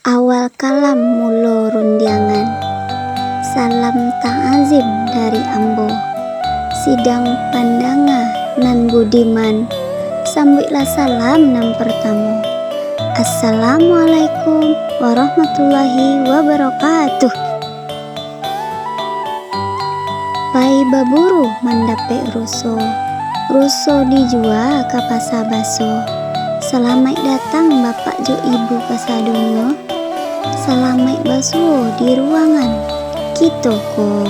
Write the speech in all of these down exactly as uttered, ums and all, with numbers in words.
Awal kalam mulo rundiangan. Salam ta'azim dari ambo. Sidang pandanga nan budiman, sambuiklah salam nan partamo. Assalamualaikum warahmatullahi wabarakatuh. Pai baburu mandapek ruso, ruso dijua ka pasa baso. Salamaik datang bapak jo ibu kasadonyo, salamaik basuo di ruangan kito ko.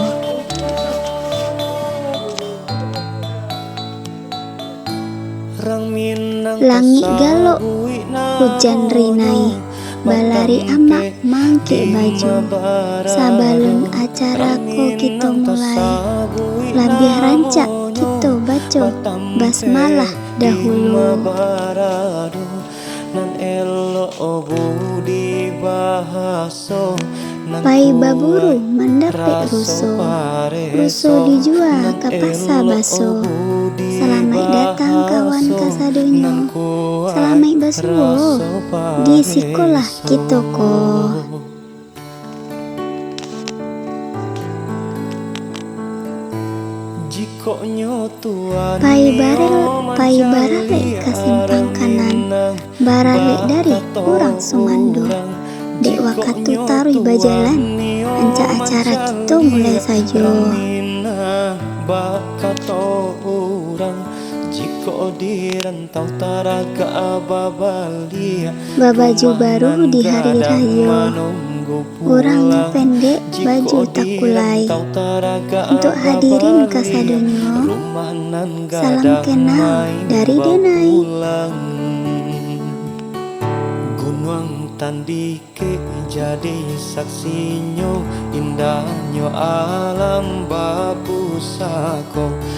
Langik galok, hujan rinai, balari amak mangkek baju. Sabalun acara ko kito mulai, labiah rancak kito baco basmalah dahulu. Pai baburu mandapek ruso, ruso dijua ka pasa baso. Salamaik datang kawan kasadonyo, salamaik basuo di sikolah kito ko. Pai barel-, pai baralek ka simpang kanan, baralek dari urang sumando. Dek wakatu taruih bajalan, rancak acara kito mulai sajo. Babaju baru di hari rayo, urang nan pendek baju takulai. Untuak hadirin kasadonyo, salam kenal dari Denai.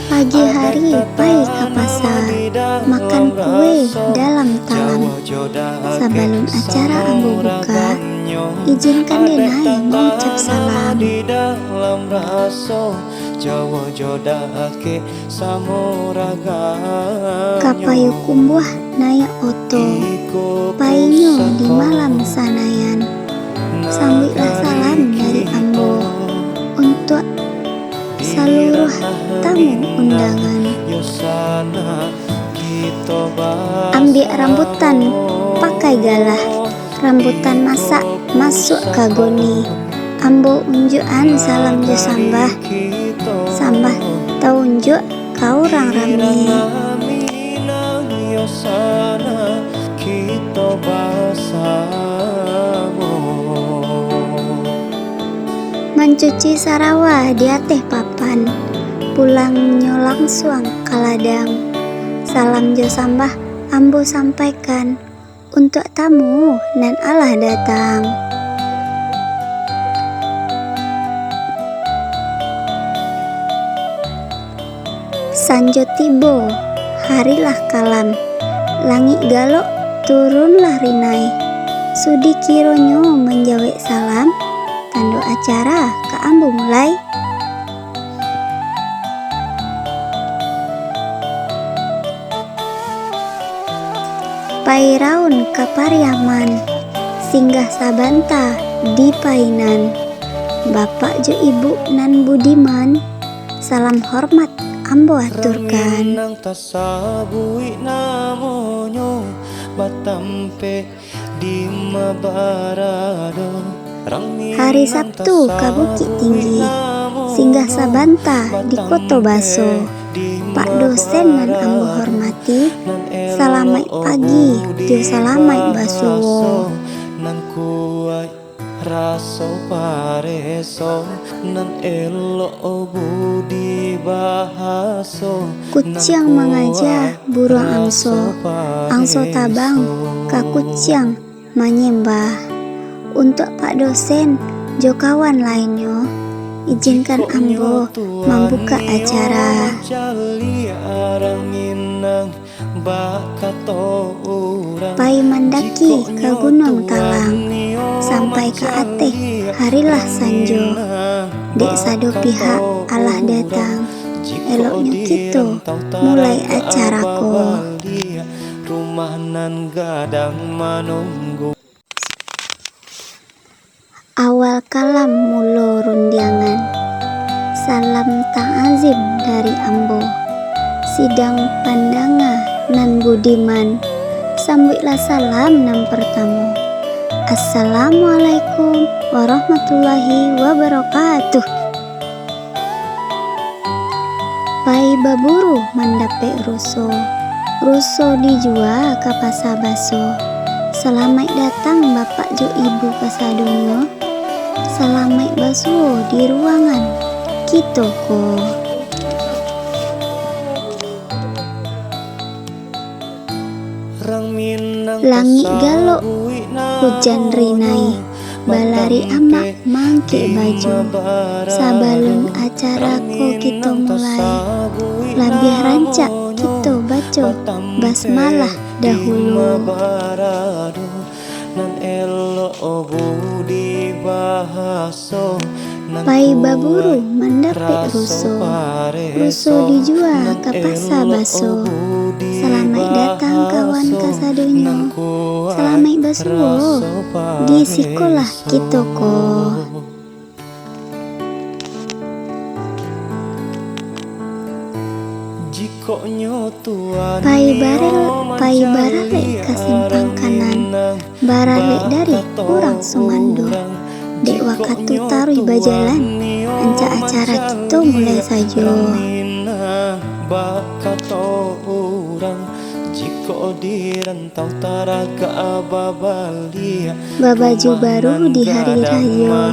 Pagi hari pai ka pasa, makan kue dalam talam. Sabalun acara ambo buka, ijinkan Denai maucap salam. Ka Payokumbuah naiak oto, painyo di malam Sanayan. Sambuiklah salam dari ambo untuak saluruah tamu undangan. Ambiak rambutan, pakai galah. Rambutan masak, masuak ka goni. Ambo unjuakan salam jo sambah. Sambah taunjuak ka urang rami. Mancuci sarawa di ateh papan, pulangnyo langsuang ka ladang. Salam jo sambah ambo sampaikan untuak tamu nan alah datang. Sanjo tibo, hari lah kalam, langik galok, turunlah rinai. Sudi kironyo manjawek salam, tando acara ka ambo mulai. Pai raun ka Pariaman, singgah sabanta di Painan. Bapak jo ibu nan budiman, salam hormat ambo aturkan. Hari Sabtu ka Bukittinggi, singgah sabanta di Koto Baso. Pak dosen nan ambo hormati, salamaik pagi jo salamaik basuo. Kuciang mangaja buruang angso, angso tabang ka kuciang manyembah. Untuak Pak Dosen jo kawan lainnyo, ijinkan ambo mambukak acara. Pai mandaki ka Gunuang Talang, sampai ka ateh harilah sanjo. Dek sado pihak alah datang, eloknyo kito mulai acara ko. Bakalam mulo rundiangan. Salam ta'azim dari ambo. Sidang pandanga nan budiman, sambuiklah salam nan partamo. Assalamualaikum warahmatullahi wabarakatuh. Pai baburu mandapek ruso, ruso dijua ka pasa baso. Salamaik datang bapak jo ibu kasadonyo. Salamaik basuo di ruangan kito ko. Langik galok, hujan rinai, balari amak mangkek baju. Sabalun acara ko kito mulai, labiah rancak kito baco basmalah dahulu. Pai baburu mandapek ruso, ruso dijua ka pasa baso. Salamaik datang kawan kasadonyo. Salamaik basuo di sikolah kito ko. Pai barel-, pai baralek ka simpang kanan, baralek dari urang sumando. Dek wakatu taruih bajalan, rancak acara kito mulai sajo. Babaju baru di hari rayo,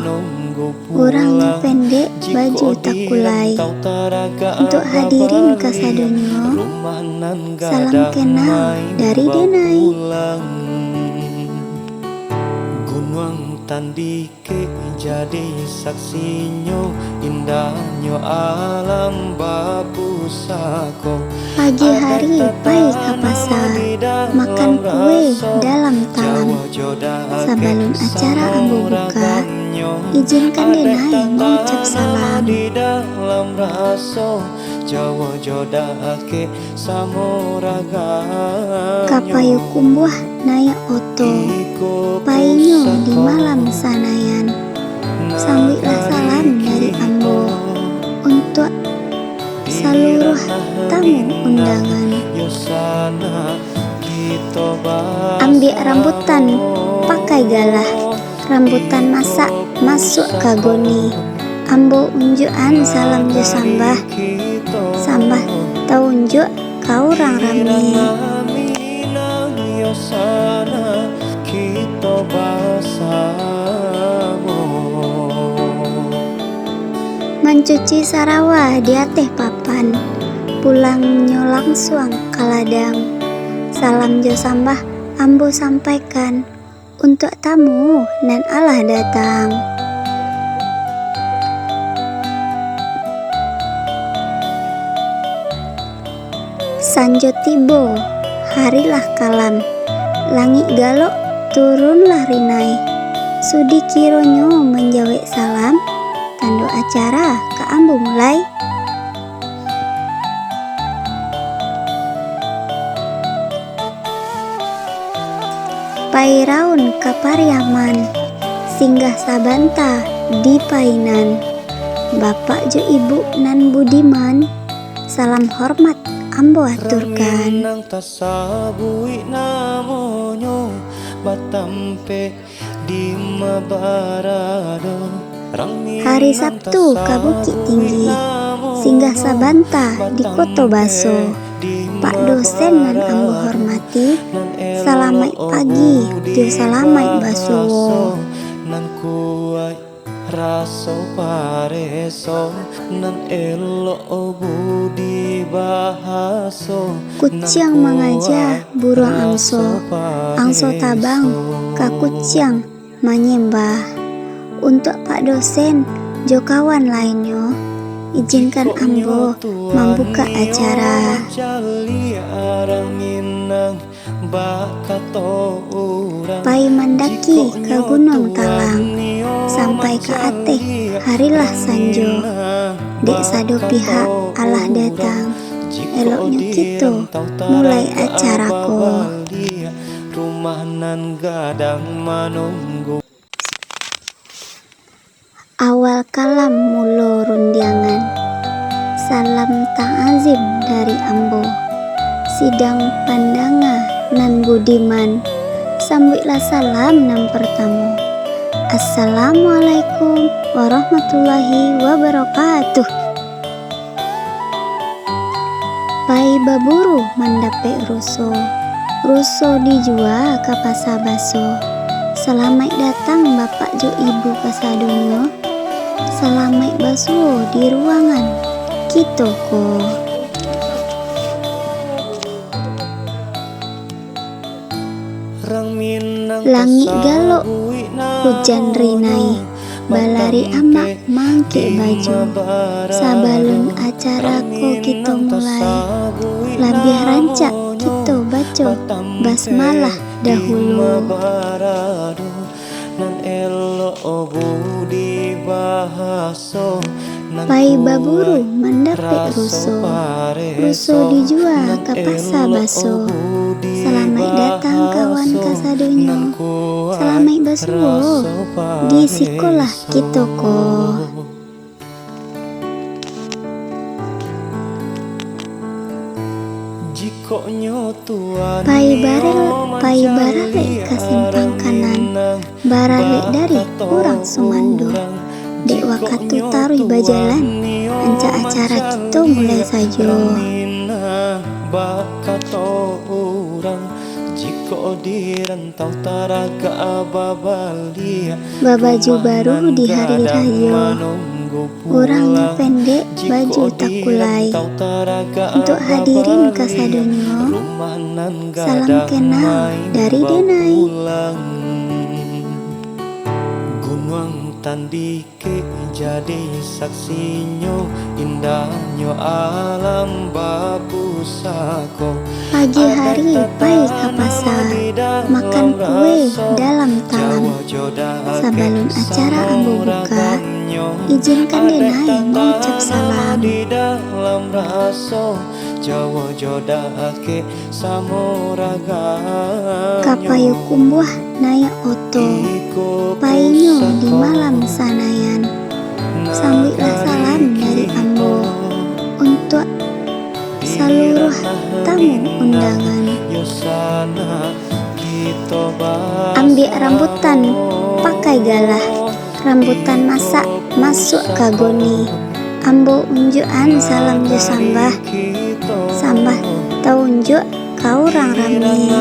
urang nan pendek baju takulai. Untuak hadirin kasadonyo, salam kenal dari denai. Pagi hari pai ka pasa, makan kue dalam talam. Sabalun acara ambo buka, ijinkan denai maucap salam. Ka Payokumbuah naiak oto, painyo di malam Sanayan. Sambuiklah salam dari ambo untuak saluruah tamu undangan. Ambiak rambutan, pakai galah. Rambutan masak, masuak ka goni. Ambo unjuakan salam jo sambah. Sambah taunjuak ka urang rami. Mancuci sarawa di ateh papan, pulangnyo langsuang ka ladang. Salam jo sambah ambo sampaikan untuak tamu nan alah datang. Sanjo tibo, hari lah kalam, langik galok, turunlah rinai. Sudi kironyo manjawek salam, tando acara ka ambo mulai. Pai raun ka Pariaman, singgah sabanta di Painan. Bapak jo ibu nan budiman, salam hormat ambo aturkan. Hari Sabtu ka Bukittinggi, singgah sabanta di Koto Baso. Pak dosen nan ambo hormati, salamaik pagi jo salamaik basuo. Kuciang mangaja buruang angso, angso tabang ka kuciang manyembah. Untuak Pak dosen jo kawan lainnyo, ijinkan ambo mambukak acara. Pai mandaki ka Gunuang Talang, sampai ka ateh harilah sanjo. Dek sado pihak alah datang, eloknyo kito mulai acara ko. Rumah nan gadang manunggu. Awal kalam mulo rundiangan. Salam ta'azim dari ambo. Sidang pandanga nan budiman, sambuiklah salam nan partamo. Assalamualaikum warahmatullahi wabarakatuh. Pai baburu mandapek ruso, ruso dijua ka pasa baso. Salamaik datang bapak jo ibu kasadonyo, salamaik basuo di ruangan kito ko. Langik galok, hujan rinai, balari amak mangkek baju. Sabalun acara ko kito mulai, labiah rancak kito baco basmalah dahulu. Pai baburu mandapek ruso, ruso dijua ka pasa baso. Salamaik datang kawan kasadonyo, salamaik basuo di sikolah kito ko. Pai barel-, pai baralek ka simpang kanan, baralek dari urang sumando. Dek wakatu taruih bajalan, rancak acara kito mulai sajo. Babaju baru di hari rayo. Urang nan pendek baju takulai. Untuak hadirin kasadonyo, salam kenal dari denai. Pagi hari pai ka pasa, makan kue dalam talam. Sabalun acara ambo buka, ijinkan denai mangucap salam. Ka Payokumbuah naiak oto, painyo di malam Sanayan. Sambuiklah salam dari ambo untuak saluruah tamu undangan. Ambiak rambutan pakai galah, rambutan masak masuak ka goni. Ambo unjuakan salam jo sambah, sambah taunjuak ka urang rami.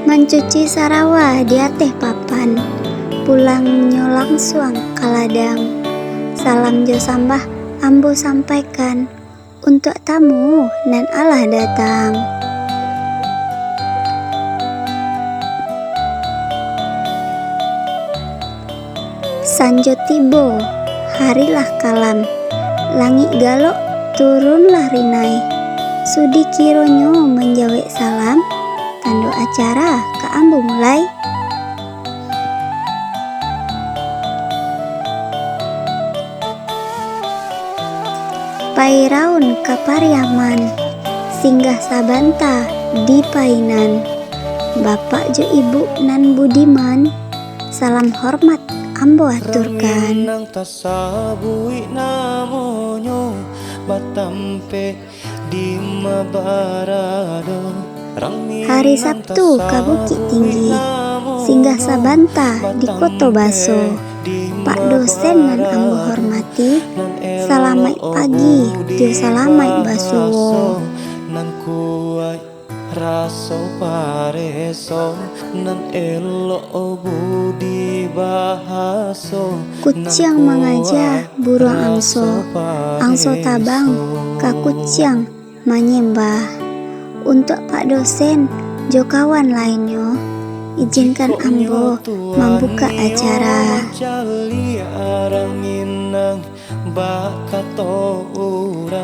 Mancuci sarawa di ateh papan, pulangnyo langsuang ka ladang. Salam jo sambah ambo sampaikan untuak tamu nan alah datang. Sanjo tibo, hari lah kalam, langik galok, turunlah rinai. Sudi kironyo manjawek salam, tando acara ka ambo mulai. Pai raun ka Pariaman, singgah sabanta di Painan. Bapak jo ibu nan budiman, salam hormat ambo aturkan. Hari Sabtu ka Bukiktinggi, singgah sabanta di Koto Baso. Pak dosen nan ambo hormati, salamaik pagi jo salamaik basuo. Kuciang mangaja buruang angso, angso tabang ka kuciang manyembah. Untuak Pak dosen jo kawan lainnyo, ijinkan ambo mambukak acara.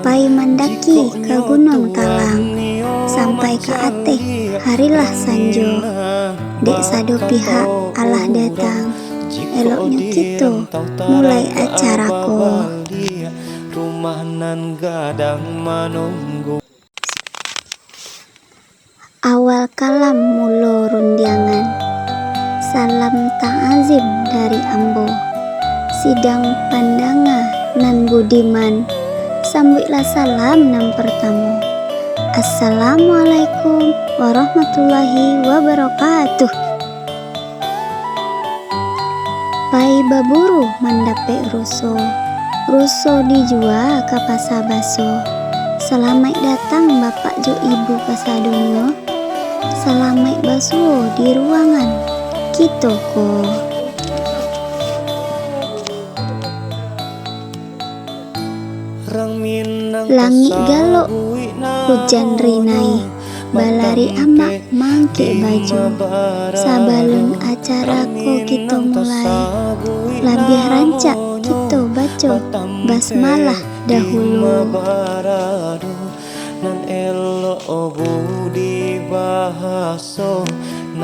Pai mandaki ka Gunuang Talang, sampai ka ateh harilah sanjo. Dek sado pihak alah datang, eloknyo kito mulai acara ko. Bakalam mulo rundiangan. Salam ta'azim dari ambo. Sidang pandanga nan budiman, sambuiklah salam nan partamo. Assalamualaikum warahmatullahi wabarakatuh. Pai baburu mandapek ruso, ruso dijua ka pasa baso. Salamaik datang bapak jo ibu kasadonyo. Salamaik basuo di ruangan kito ko. Langik galok, hujan rinai, balari amak mangkek baju. Sabalun acara ko kito mulai, labiah rancak kito baco basmalah dahulu.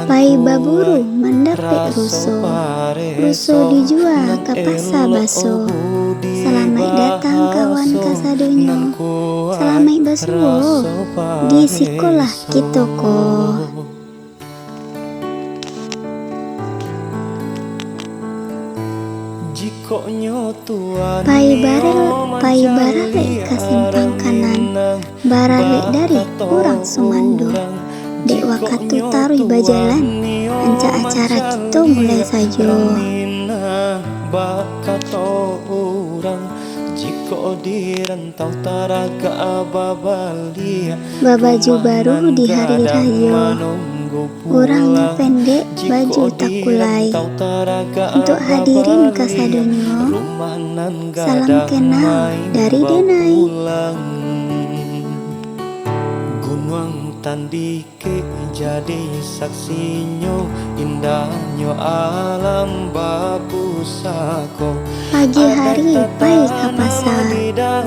Pai baburu mandapek ruso, ruso dijua ka pasa baso. Salamaik datang kawan kasadonyo, salamaik basuo di sikolah kito ko. Pai barel-, pai baralek ka simpang kanan, baralek dari urang sumando. Dek wakatu taruih bajalan, rancak acara kito mulai sajo. Babaju baru di hari rayo. Urang nan pendek baju takulai. Untuak hadirin kasadonyo, salam kenal dari denai. Pagi hari pai ka pasa,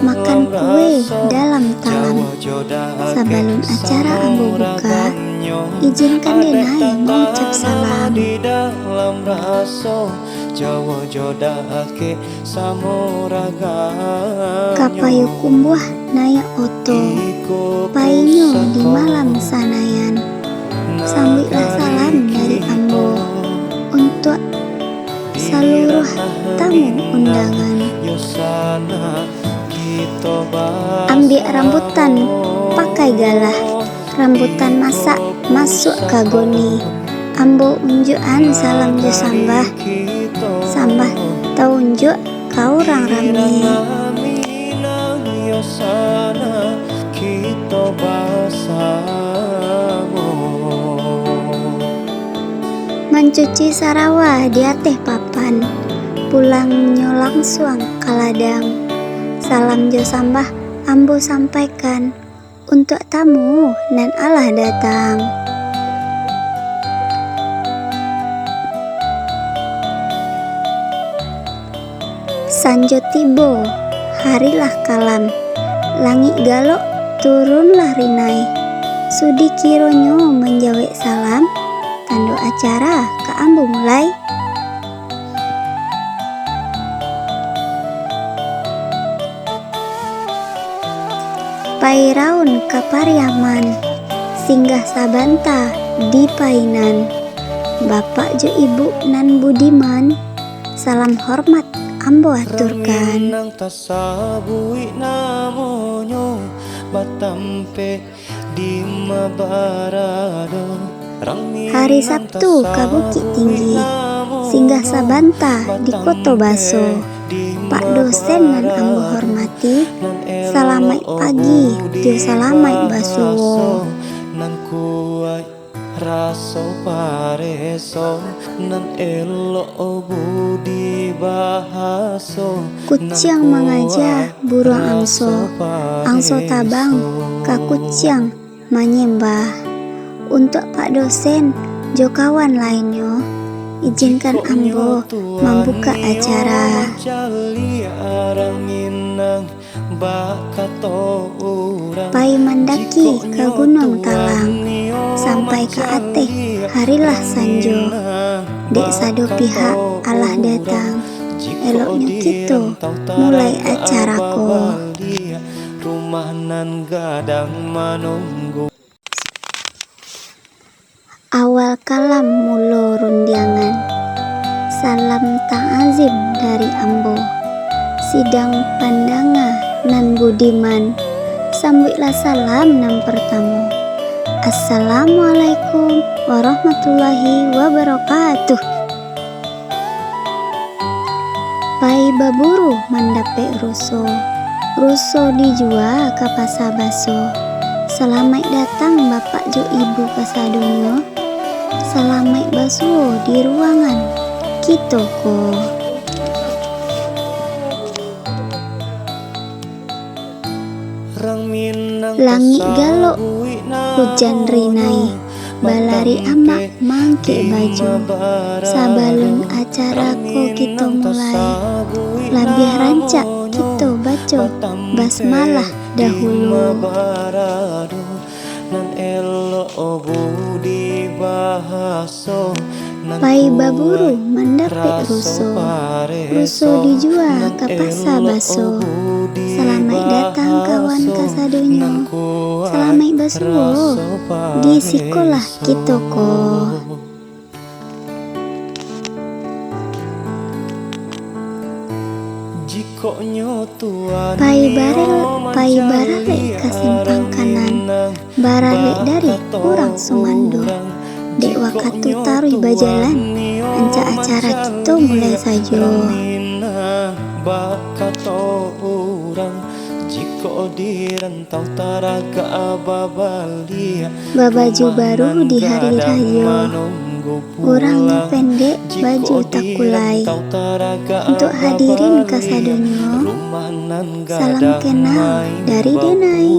makan kue dalam talam. Sabalun acara ambo buka, ijinkan denai mangucap salam. Ka Payokumbuah naiak oto, painyo di malam Sanayan. Sambuiklah salam dari ambo untuak saluruah tamu undangan. Ambiak rambutan pakai galah, rambutan masak masuak ka goni. Ambo unjuakan salam jo sambah, sambah taunjuak ka urang rami. Mancuci sarawa di ateh papan, pulangnyo langsuang ka ladang. Salam jo sambah ambo sampaikan untuak tamu nan alah datang. Sanjo tibo, hari lah kalam, langik galok, turunlah rinai. Sudi kironyo manjawek salam, tando acara ka ambo mulai. Pai raun ka Pariaman, singgah sabanta di Painan. Bapak jo ibu nan budiman, salam hormat ambo aturkan. Hari Sabtu ka Bukiktinggi, singgah sabanta di Koto Baso. Pak dosen nan ambo hormati, salamaik pagi, jo salamaik basuo. Kuciang mangaja buruang angso, angso tabang ka kuciang manyembah. Untuak Pak dosen jo kawan lainnyo, ijinkan ambo mambukak acara. Pai mandaki ka Gunuang Talang, sampai ka ateh harilah sanjo. Dek sado pihak alah datang, eloknyo kito mulai acara ko. Rumah nan gadang manunggu. Bakalam mulo rundiangan. Salam ta'azim dari ambo. Sidang pandanga nan budiman, sambuiklah salam nan partamo. Assalamualaikum warahmatullahi wabarakatuh. Pai baburu mandapek ruso, ruso dijua ka pasa baso. Salamaik datang bapak jo ibu kasadonyo. Salamaik basuo di ruangan kito ko. Langik galok, hujan rinai, balari amak mangkek baju. Sabalun acara ko kito mulai, labiah rancak kito baco basmalah dahulu. Pai baburu mandapek ruso, ruso dijua ka pasa baso. Salamaik datang kawan kasadonyo, salamaik basuo di sikolah kito ko. Pai barel-, pai baralek ka simpang kanan, baralek dari urang sumando. Dek wakatu taruih bajalan, rancak acara kito mulai sajo. Babaju baru di hari rayo. Urang nan pendek baju takulai. Untuak hadirin kasadonyo, salam kenal dari Denai.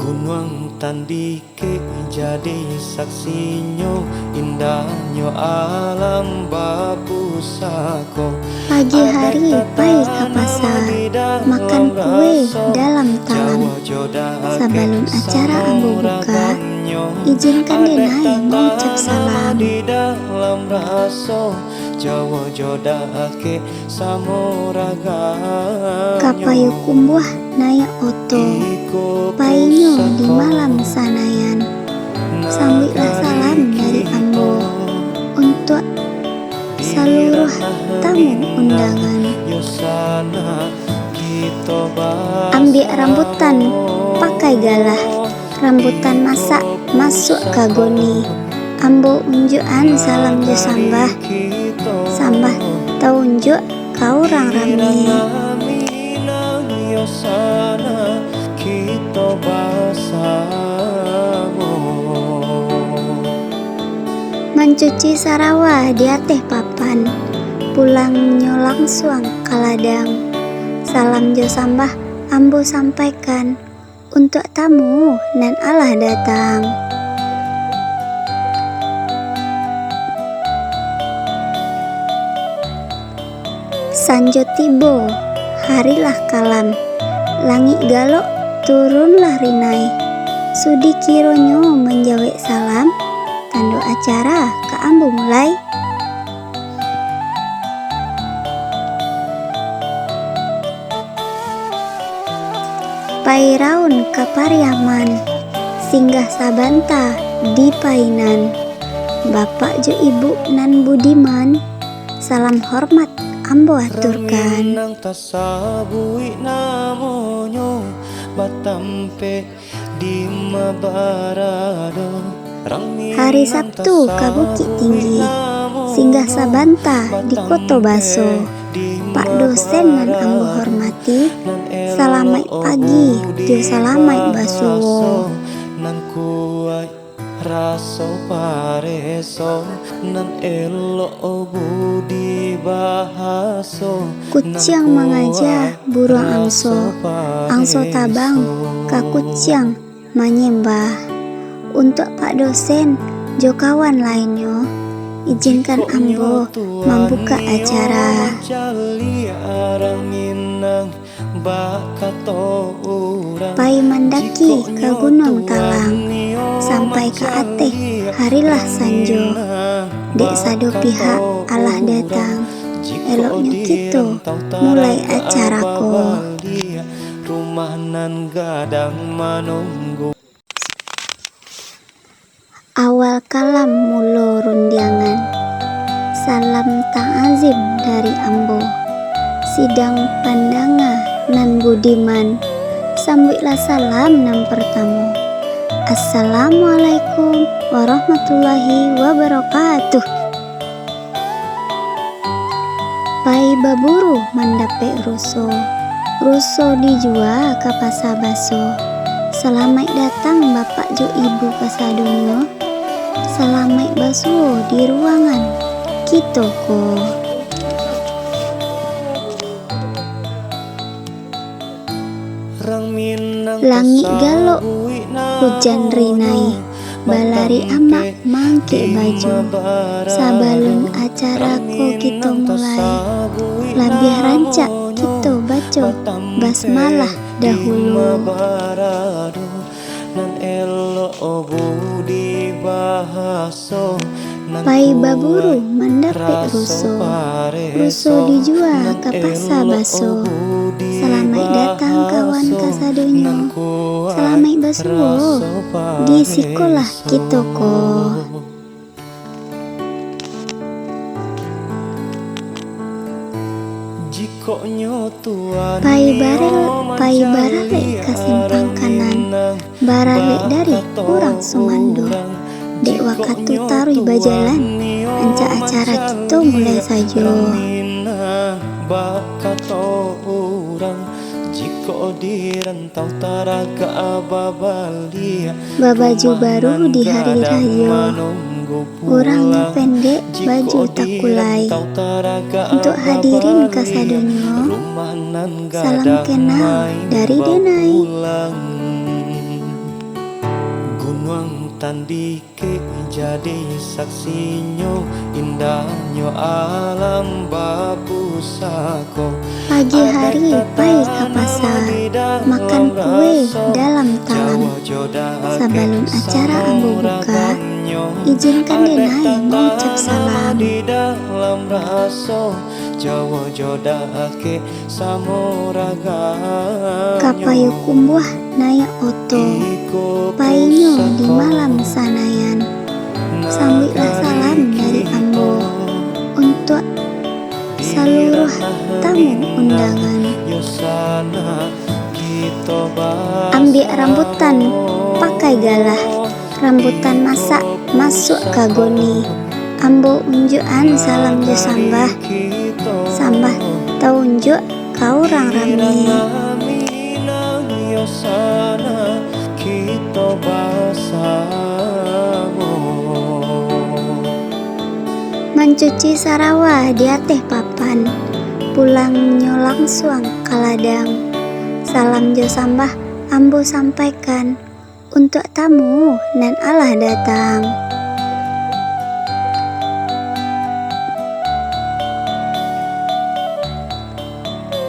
Gunuang Tandike jadi saksinyo, indahnyo alam bapusako. Pagi hari pai ka pasa, makan kue dalam talam. Sabalun acara ambo buka, ijinkan Denai mangucap salam. Ka Payokumbuah naiak oto, painyo di malam Sanayan. Sambuiklah salam dari ambo untuak saluruah tamu undangan. Ambiak rambutan pakai galah, rambutan masak masuak ka goni. Ambo unjuakan salam jo sambah, sambah taunjuak ka urang rami. Mancuci sarawa di ateh papan, pulangnyo langsuang ka ladang. Salam jo sambah ambo sampaikan untuak tamu nan alah datang. Sanjo tibo, hari lah kalam, langik galok, turunlah rinai. Sudi kironyo manjawek salam, tando acara ka ambo mulai. Pai raun ka Pariaman, singgah sabanta di Painan. Bapak jo ibu nan budiman, salam hormat ambo aturkan. Rami nan tasabuik namonyo, batampek di ma barado. Hari Sabtu ka Bukiktinggi, singgah sabanta di Koto Baso. Pak dosen nan ambo hormati, salamaik pagi jo salamaik basuo. Nan kuaik raso pareso, nan elok budi bahaso. Kuciang mangaja buruang angso, angso tabang ka kuciang manyembah. Untuak Pak Dosen jo kawan lainnyo, ijinkan ambo mambukak acara. Pai mandaki ka Gunuang Talang, sampai ka ateh harilah sanjo. Dek sado pihak alah datang, eloknyo kito mulai acara ko. Rumah nan gadang manunggu. Sidang pandanga nan budiman, sambuiklah salam nan partamo. Assalamualaikum warahmatullahi wabarakatuh. Pai baburu mandapek ruso, ruso dijua ka pasa baso. Salamaik datang bapak jo ibu kasadonyo. Salamaik basuo di ruangan kito ko. Langik galok, hujan rinai, balari amak mangkek baju. Sabalun acara ko kito mulai, labiah rancak kito baco basmalah dahulu. Pai baburu mandapek ruso, ruso dijua ka pasa baso. Salamaik datang kawan kasadonyo, salamaik basuo di sikolah kito ko. Pai barel-, pai baralek ka simpang kanan, baralek dari urang sumando. Dek wakatu taruih bajalan, rancak acara kito mulai sajo. Babaju baru di hari rayo, urang nan pendek baju takulai. Untuak hadirin kasadonyo, salam kenal dari denai. Gunuang Tandikek jadi saksinyo, indahnyo alam bapusako. Pagi hari pai ka pasa, makan kue dalam talam. Sabalun acara ambo buka, ijinkan denai mangucap salam. Ka Payokumbuah naiak oto, painyo di malam Sanayan. Sambuiklah salam dari ambo untuak saluruah tamu undangan. Ambiak rambutan pakai galah, rambutan masak masuak ka goni. Ambo unjuakan salam jo sambah, sambah taunjuak ka urang rami. Mancuci sarawa di ateh papan, pulangnyo langsuang ka ladang. Salam jo sambah ambo sampaikan untuak tamu nan alah datang.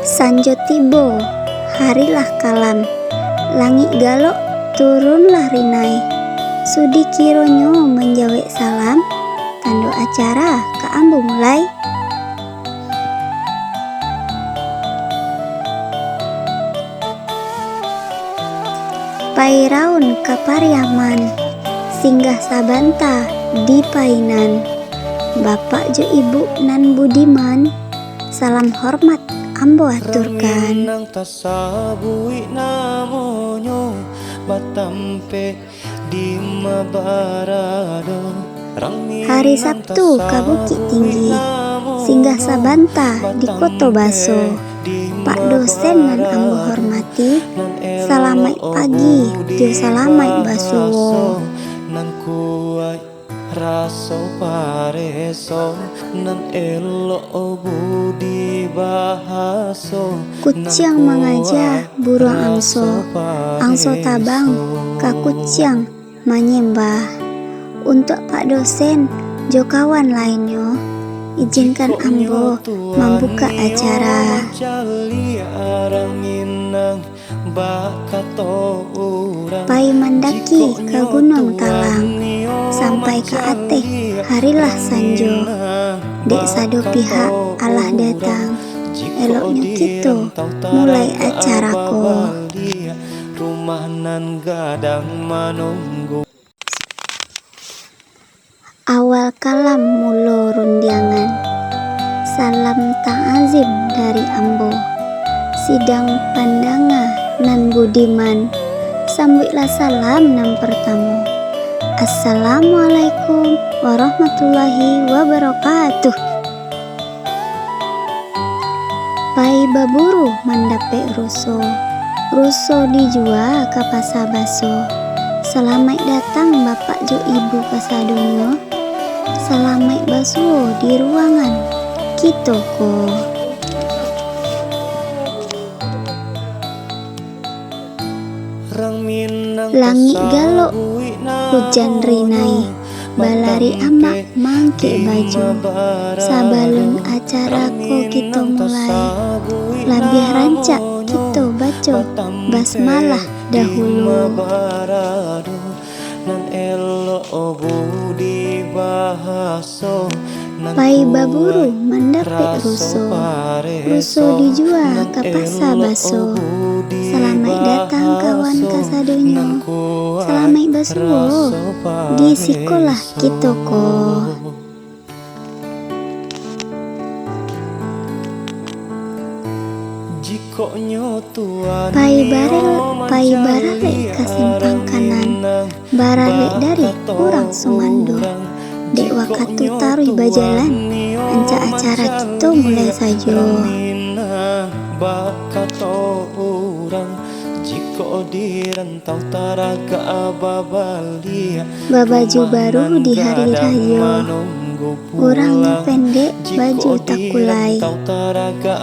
Sanjo tibo, hari lah kalam, langik galok, turunlah rinai. Sudi kironyo manjawek salam, tando acara ka ambo mulai. Pai raun ka Pariaman, singgah sabanta di Painan. Bapak jo ibu nan budiman, salam hormat ambo aturkan. Hari Sabtu ka Bukiktinggi, singgah sabanta di Koto Baso. Pak dosen nan ambo hormati, salamaik pagi jo salamaik basuo. Kuciang mangaja, buruang angso, angso tabang ka kuciang manyembah. Untuak Pak Dosen jo kawan lainnyo, ijinkan ambo mambukak acara. Pai mandaki ka Gunuang Talang, sampai ka ateh harilah sanjo. Dek sado pihak alah datang, eloknyo kito mulai acara ko. Awal kalam mulo rundiangan. Salam ta'azim dari ambo, sidang pandanga nan budiman, sambuiklah salam nan partamo. Assalamualaikum warahmatullahi wabarakatuh. Pai baburu mandapek ruso, ruso dijua ka pasa baso. Salamaik datang bapak jo ibu kasadonyo. Salamaik basuo di ruangan kito ko. Langik galok, hujan rinai, balari amak mangkek baju. Sabalun acara ko kito mulai, labiah rancak kito baco basmalah dahulu. Pai baburu mandapek ruso, ruso dijua ka pasa baso. Salamaik datang kawan kasadonyo, salamaik basuo di sikolah kito ko. Pai barel-, pai baralek ka simpang kanan, baralek dari urang sumando. Dek wakatu taruih bajalan, rancak acara kito mulai sajo. Babaju baru di hari rayo, urang nan pendek baju takulai.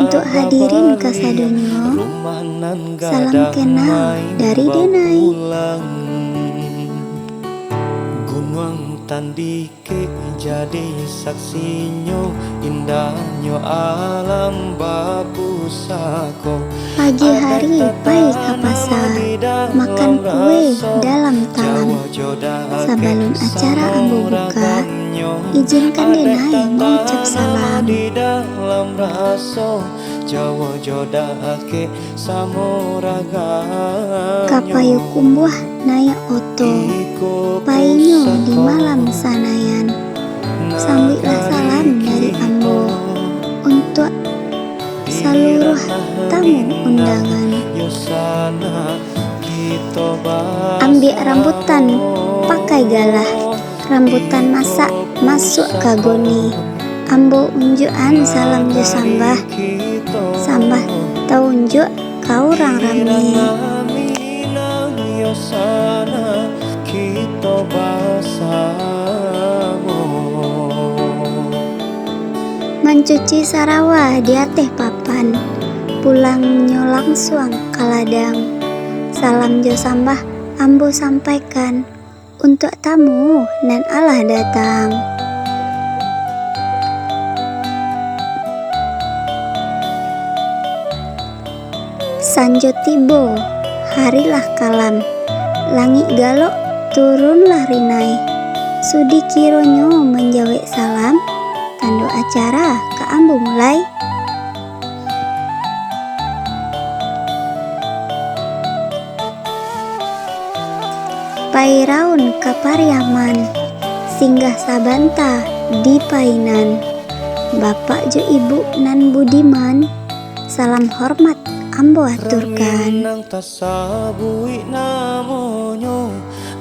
Untuak hadirin kasadonyo, salam kenal dari Denai. Gunuang Tandikek jadi saksinyo, indahnyo alam bapusako. Pagi hari pai ka pasa, makan kue dalam talam. Sabalun acara ambo buka, ijinkan Denai mangucap salam. Jawo jo dakek samo raganyo. Ka Payokumbuah naiak oto, painyo di malam Sanayan. Sambuiklah salam dari ambo untuak saluruah tamu undangan. Ambiak rambutan pakai galah, rambutan masak masuak ka goni. Ambo unjuakan salam jo sambah, sambah taunjuak ka urang rami. Mancuci sarawa di ateh papan, pulangnyo langsuang ka ladang. Salam jo sambah ambo sampaikan untuak tamu nan alah datang. Sanjo tibo, hari lah kalam, langik galok, turunlah rinai. Sudi kironyo manjawek salam, tando acara ka ambo mulai. Pai raun ka Pariaman, singgah sabanta di Painan. Bapak jo ibu nan budiman, salam hormat ambo aturkan. Minang tasabuik namonyo,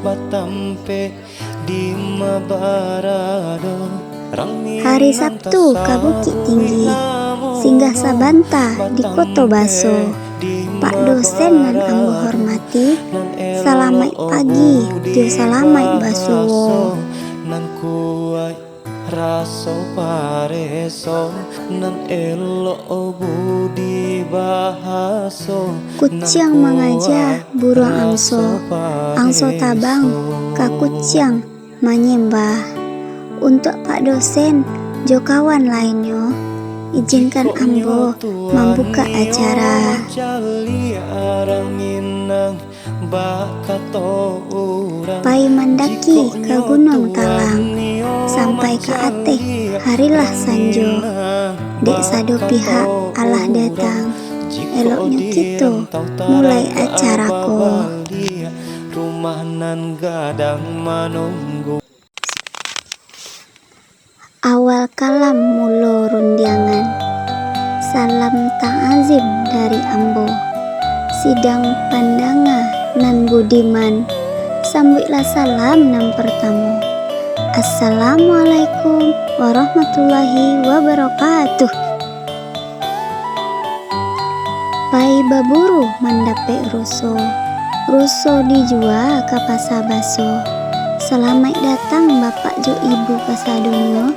batampek di ma barado. Hari Sabtu ka Bukik Tinggi, singgah sabanta di Koto Baso. Pak dosen nan ambo hormati, salamaik pagi jo salamaik basuo. Nan kuaik raso pareso, nan elok budi bahaso. Kuciang mangaja buruang angso, angso tabang ka kuciang manyembah. Untuak Pak Dosen jo kawan lainnyo, ijinkan ambo mambukak acara. Pai mandaki ka Gunuang Talang, sampai ka ateh harilah sanjo. Dek sado pihak alah datang, eloknyo kito mulai acara ko. Rumah nan gadang manunggu. Awal Bakalam mulo rundiangan. Salam ta'azim dari ambo. Sidang pandanga nan budiman, sambuiklah salam nan partamo. Assalamualaikum warahmatullahi wabarakatuh. Pai baburu mandapek ruso, ruso dijua ka pasa baso. Salamaik datang bapak jo ibu kasadonyo.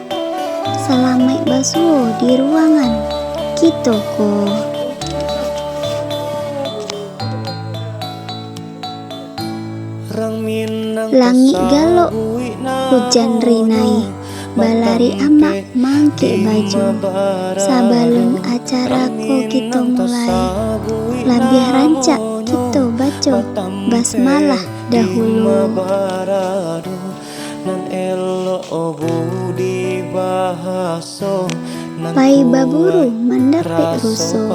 Salamaik basuo di ruangan kito ko. Langik galok, hujan rinai, balari amak mangkek baju. Sabalun acara ko kito mulai, labiah rancak kito baco basmalah dahulu. Pai baburu mandapek ruso,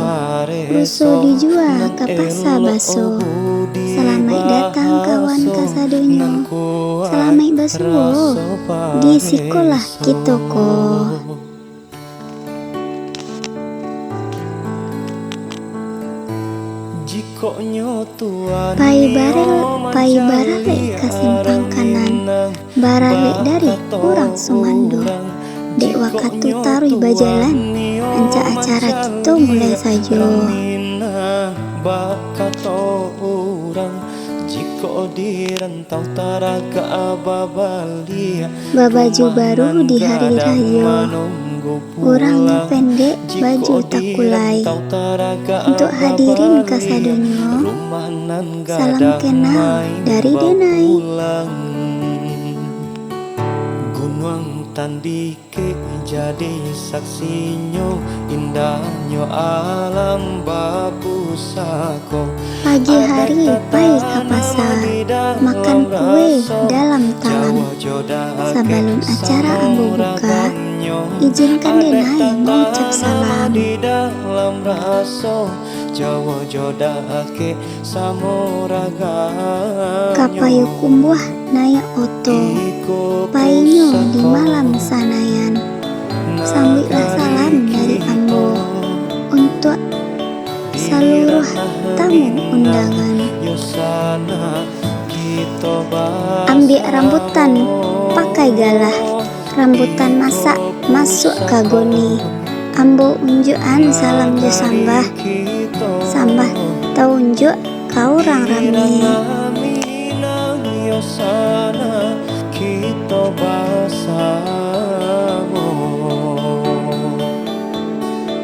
ruso dijua ka pasa baso. Salamaik datang kawan kasadonyo, salamaik basuo di sikolah kito ko. Pai barel-, pai baralek ka simpang kanan, baralek dari urang sumando. Dek wakatu taruih bajalan, rancak acara kito mulai sajo. Babaju baru di hari rayo. Urang nan pendek baju takulai. Untuak hadirin kasadonyo, salam kenal dari Denai. Gunuang Tandike jadi saksinyo, indahnyo alam bapusako. Pagi hari pai ka pasa, makan kue dalam talam. Sabalun acara ambo buka, ijinkan Denai mangucap salam. Ka Payokumbuah naiak oto, painyo di malam Sanayan. Sambuiklah salam dari ambo untuak saluruah tamu undangan. Ambiak rambutan pakai galah, rambutan masak masuak ka goni. Ambo unjuakan salam jo sambah, sambah taunjuak ka urang rami.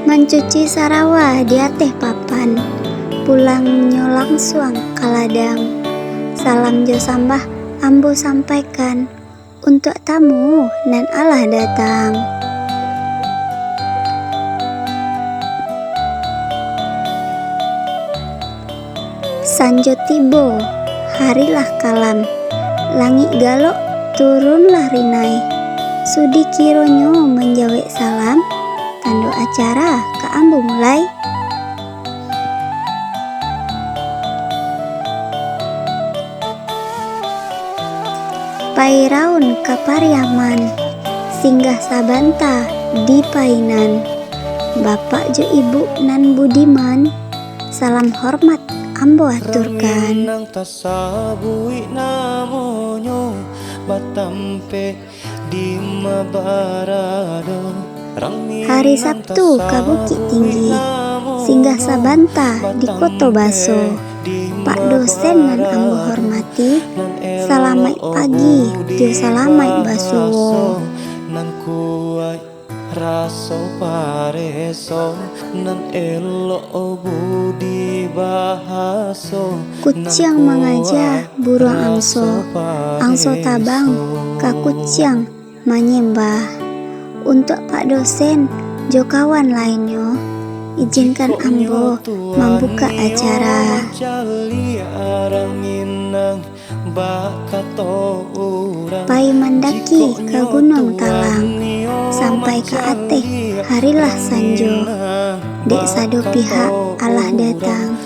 Mancuci sarawa di ateh papan, pulangnyo langsuang ka ladang. Salam jo sambah ambo sampaikan untuak tamu nan alah datang. Sanjo tibo, hari lah kalam, langik galok, turunlah rinai. Sudi kironyo manjawek salam, tando acara ka ambo mulai. Pai raun ka Pariaman, singgah sabanta di Painan. Bapak jo ibu nan budiman, salam hormat ambo aturkan. Rami nan tasabuik namonyo, batampek di ma barado. Hari Sabtu ka Bukik Tinggi, singgah sabanta di Koto Baso. Pak dosen nan ambo hormati, salamaik pagi jo salamaik basuo. Nan kuaik raso pareso, nan elok budi bahaso. Kuciang mangaja buruang angso, angso tabang ka kuciang manyembah. Untuak Pak Dosen jo kawan lainnyo, ijinkan ambo mambukak acara. Pai mandaki ka Gunuang Talang, sampai ka ateh harilah sanjo. Dek sado pihak alah datang,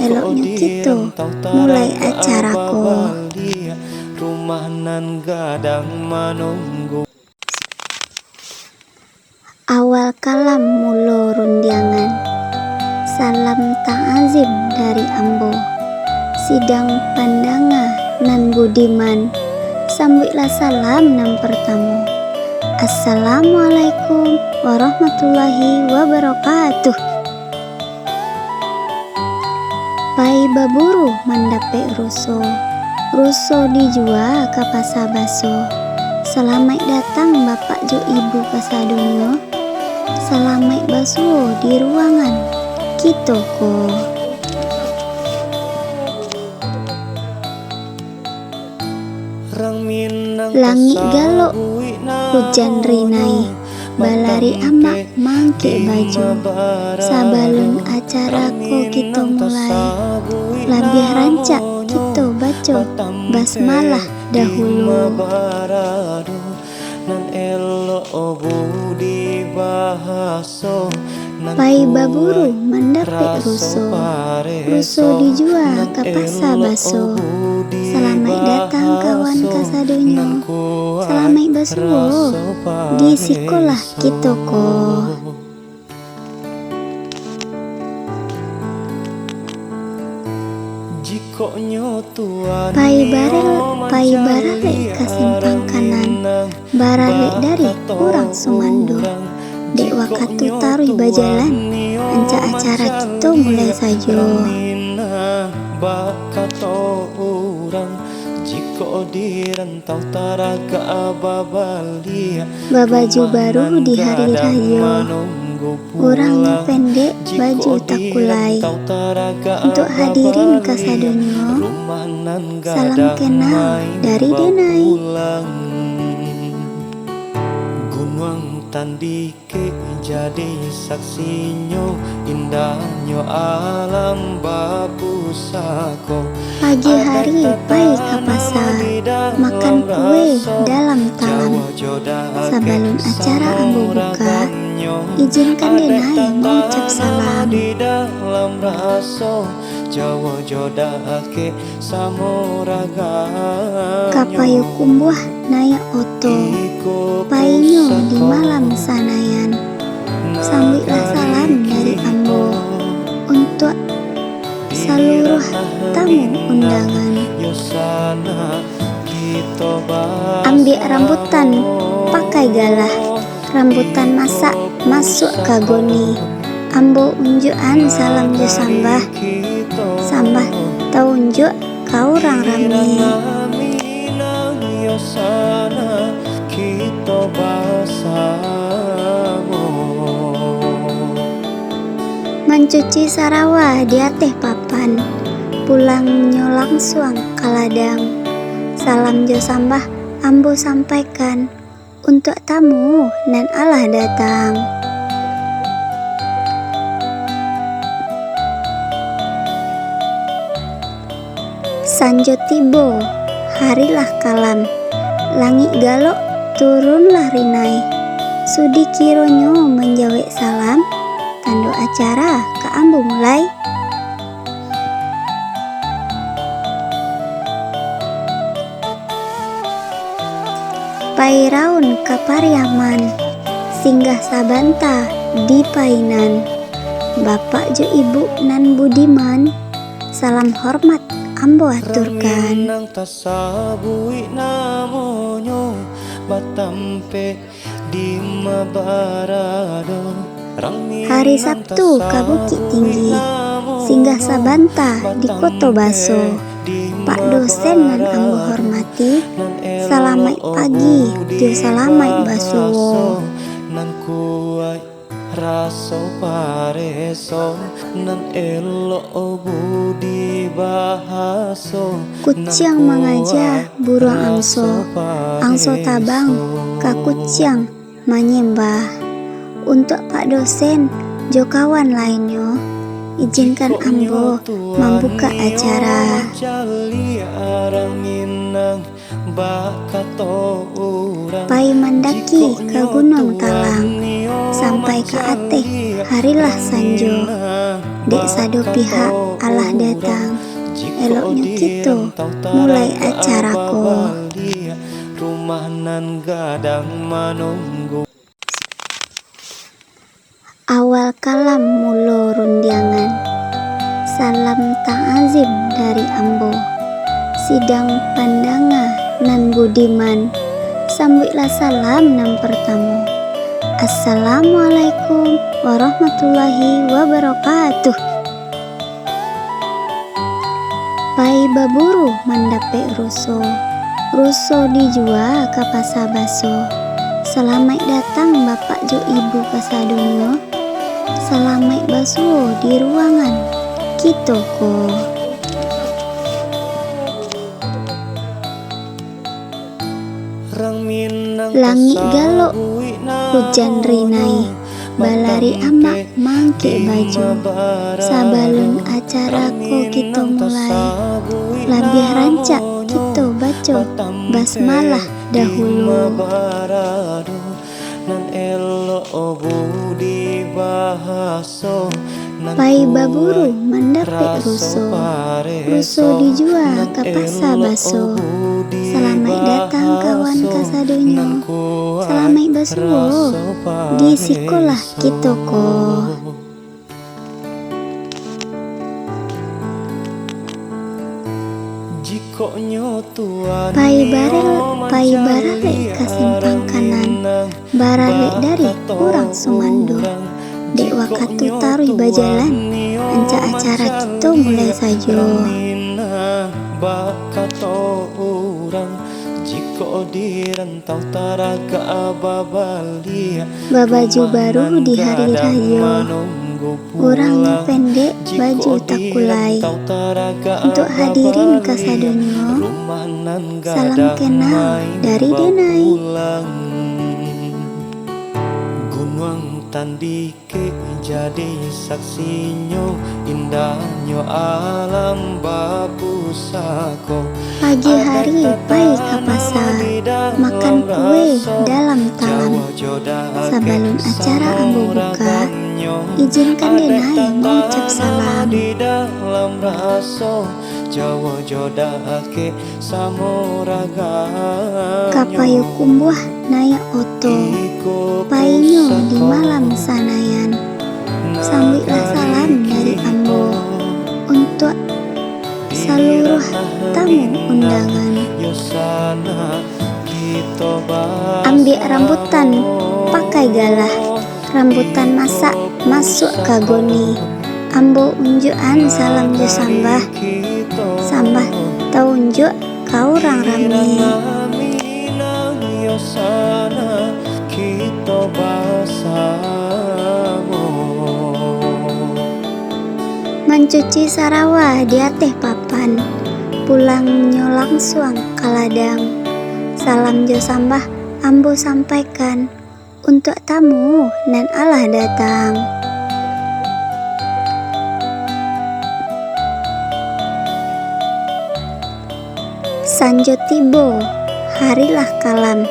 eloknyo kito mulai acara ko. Rumah nan gadang manunggu. Awal kalam mulo rundiangan. Salam ta'azim dari ambo. Sidang pandanga nan budiman, sambuiklah salam nan partamo. Assalamualaikum warahmatullahi wabarakatuh. Pai baburu mandapek ruso, ruso dijua ka pasa baso. Salamaik datang bapak jo ibu kasadonyo, salamaik basuo di ruangan kito ko. Langik galok, hujan rinai, balari amak mangkek baju. Sabalun acara ko kito mulai, labiah rancak kito baco basmalah dahulu. Pai baburu mandapek ruso, ruso dijua ka pasa baso. Salamaik datang kawan kasadonyo, salamaik basuo di sikolah kito ko. Pai barel-, pai baralek ka simpang kanan, baralek dari urang sumando. Dek wakatu taruih bajalan, ancak acara kito mulai sajo. Babaju baru di hari rayo. Urang nan pendek, baju takulai. Untuak hadirin kasadonyo, salam kenal dari Denai. Pagi hari pai ka pasa, makan kue dalam talam. Sabalun acara ambo buka, ijinkan Denai mangucap salam. Ka Payokumbuah naiak oto, painyo di malam Sanayan. Sambuiklah salam dari ambo untuak saluruah tamu undangan. Ambiak rambutan pakai galah, rambutan masak masuak ka goni. Ambo unjuakan salam jo sambah, sambah taunjuak ka urang rami. Mancuci sarawa di ateh papan, pulangnyo langsuang ka ladang. Salam jo sambah ambo sampaikan untuak tamu nan alah datang. Sanjo tibo, hari lah kalam, langik galok, turunlah rinai. Sudi kironyo manjawek salam, tando acara ka ambo mulai. Pai raun ka Pariaman, singgah sabanta di Painan. Bapak jo ibu nan budiman, salam hormat ambo aturkan. Hari Sabtu ka Bukittinggi, singgah sabanta di Koto Baso. Pak dosen nan ambo hormati, salamaik pagi jo salamaik basuo. Kuciang mangaja buruang angso, angso tabang ka kuciang manyembah. Untuak Pak dosen jo kawan lainnyo, ijinkan ambo mambukak acara. Pai mandaki ka Gunuang Talang, sampai ka ateh harilah sanjo. Dek sado pihak alah datang, eloknyo kito mulai acara ko. mulo rundiangan. Salam ta'azim dari ambo. Sidang pandanga nan budiman, sambuiklah salam nan partamo. Assalamualaikum warahmatullahi wabarakatuh. Pai baburu mandapek ruso, ruso dijua ka pasa baso. Salamaik datang bapak jo ibu kasadonyo. Salamaik basuo di ruangan kito ko. Langik galok, hujan rinai, balari amak mangkek baju. Sabalun acara ko kito mulai, labiah rancak kito baco basmalah dahulu. Pai baburu mandapek ruso, ruso dijua ka pasa baso. Salamaik datang kawan kasadonyo, salamaik basuo di sikolah kito ko. Pai barel-, pai baralek ka simpang kanan, baralek dari urang sumando. Dek wakatu taruih bajalan, rancak acara kito mulai sajo. Babaju baru di hari rayo. Urang nan pendek, baju takulai. Untuak hadirin kasadonyo, salam kenal dari Denai. Pagi hari pai ka pasa, makan kue dalam talam. Sabalun acara ambo buka, ijinkan Denai mangucap salam. Ka Payokumbuah naiak oto, painyo di malam Sanayan. Sambuiklah salam dari ambo untuak saluruah tamu undangan. Ambiak rambutan pakai galah, rambutan masak masuak ka goni. Ambo unjuakan salam jo sambah, sambah taunjuak ka urang rami. Mancuci sarawa di ateh papan, pulangnyo langsuang ka ladang. Salam jo sambah ambo sampaikan untuak tamu nan alah datang. Sanjo tibo, hari lah kalam,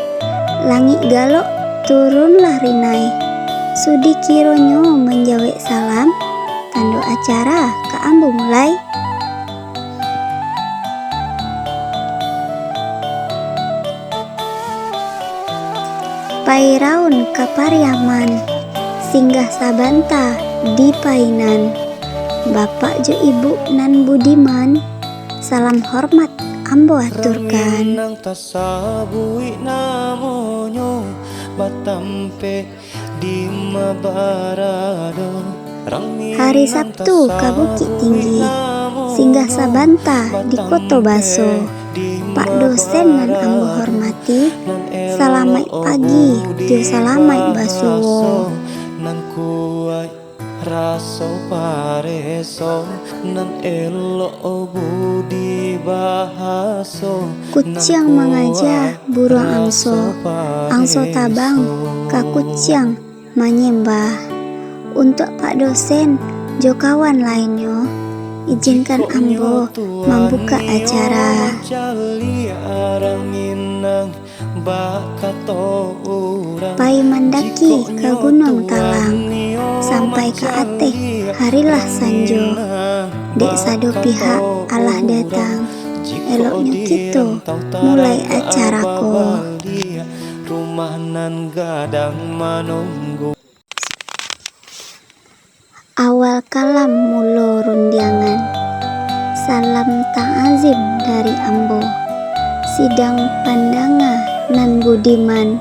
langik galok, turunlah rinai. Sudi kironyo manjawek salam, tando acara ka ambo mulai. Pai raun ka Pariaman, singgah sabanta di Painan. Bapak jo ibu nan budiman, salam hormat ambo aturkan. Hari Sabtu ka Bukiktinggi, singgah sabanta di Koto Baso. Pak dosen nan ambo hormati, salamaik pagi jo salamaik basuo. Kuciang mangaja buruang angso, angso tabang ka kuciang manyembah. Untuak Pak dosen jo kawan lainnyo, ijinkan ambo mambukak acara. Pai mandaki ka Gunuang Talang, sampai ka ateh harilah sanjo. Dek sado pihak alah datang, eloknyo kito mulai acara ko. Bakalam mulo rundiangan. Salam ta'azim dari ambo. Sidang pandanga nan budiman,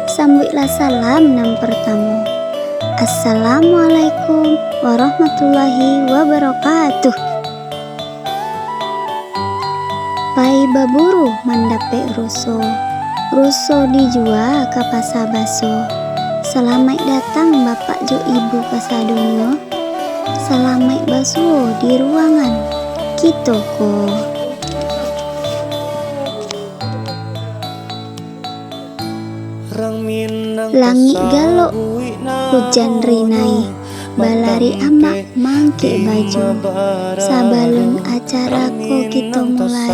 sambuiklah salam nan partamo. Assalamualaikum warahmatullahi wabarakatuh. Pai baburu mandapek ruso, ruso dijua ka pasa baso. Salamaik datang bapak jo ibu kasadonyo. Salamaik basuo di ruangan kito ko. Langik galok, hujan rinai, balari amak mangkek baju. Sabalun acara ko kito mulai,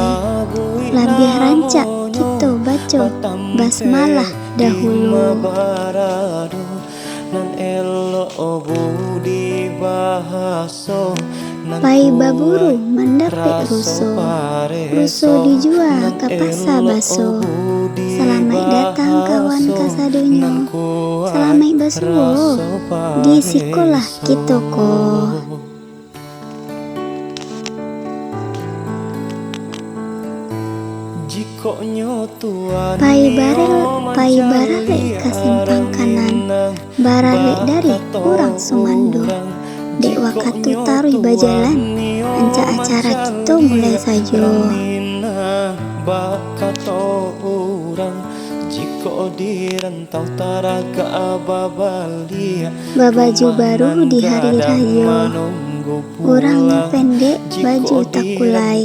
labiah rancak kito baco basmalah dahulu. Pai baburu mandapek ruso, ruso dijua ka pasa baso. Salamaik datang kawan kasadonyo, salamaik basuo di sikolah kito ko. Pai barel-, pai baralek ka simpang kanan, baralek dari urang sumando. Dek wakatu taruih bajalan, rancak acara kito mulai sajo. Babaju baru di hari rayo. Urang nan pendek, baju takulai.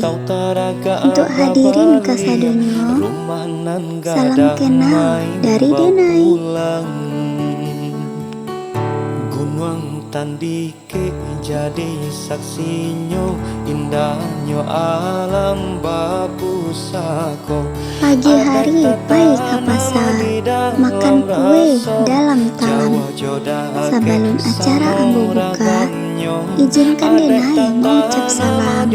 Untuak hadirin kasadonyo, salam kenal dari Denai. Pagi hari pai ka pasa, makan kue dalam talam. Sabalun acara ambo buka, ijinkan Denai mangucap salam.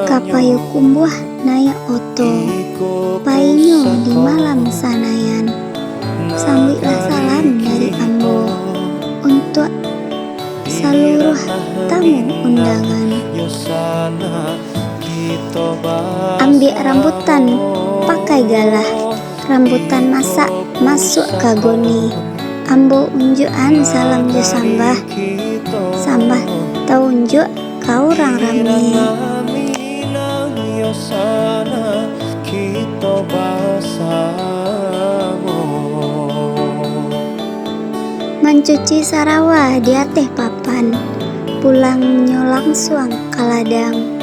Ka Payokumbuah naiak oto, painyo di malam Sanayan. Sambuiklah salam dari ambo untuak saluruah tamu undangan. Ambiak rambutan pakai galah, rambutan masak masuak ka goni. Ambo unjuakan salam jo sambah, sambah taunjuak ka urang rami. Mancuci sarawa di ateh papan, pulangnyo langsuang ka ladang.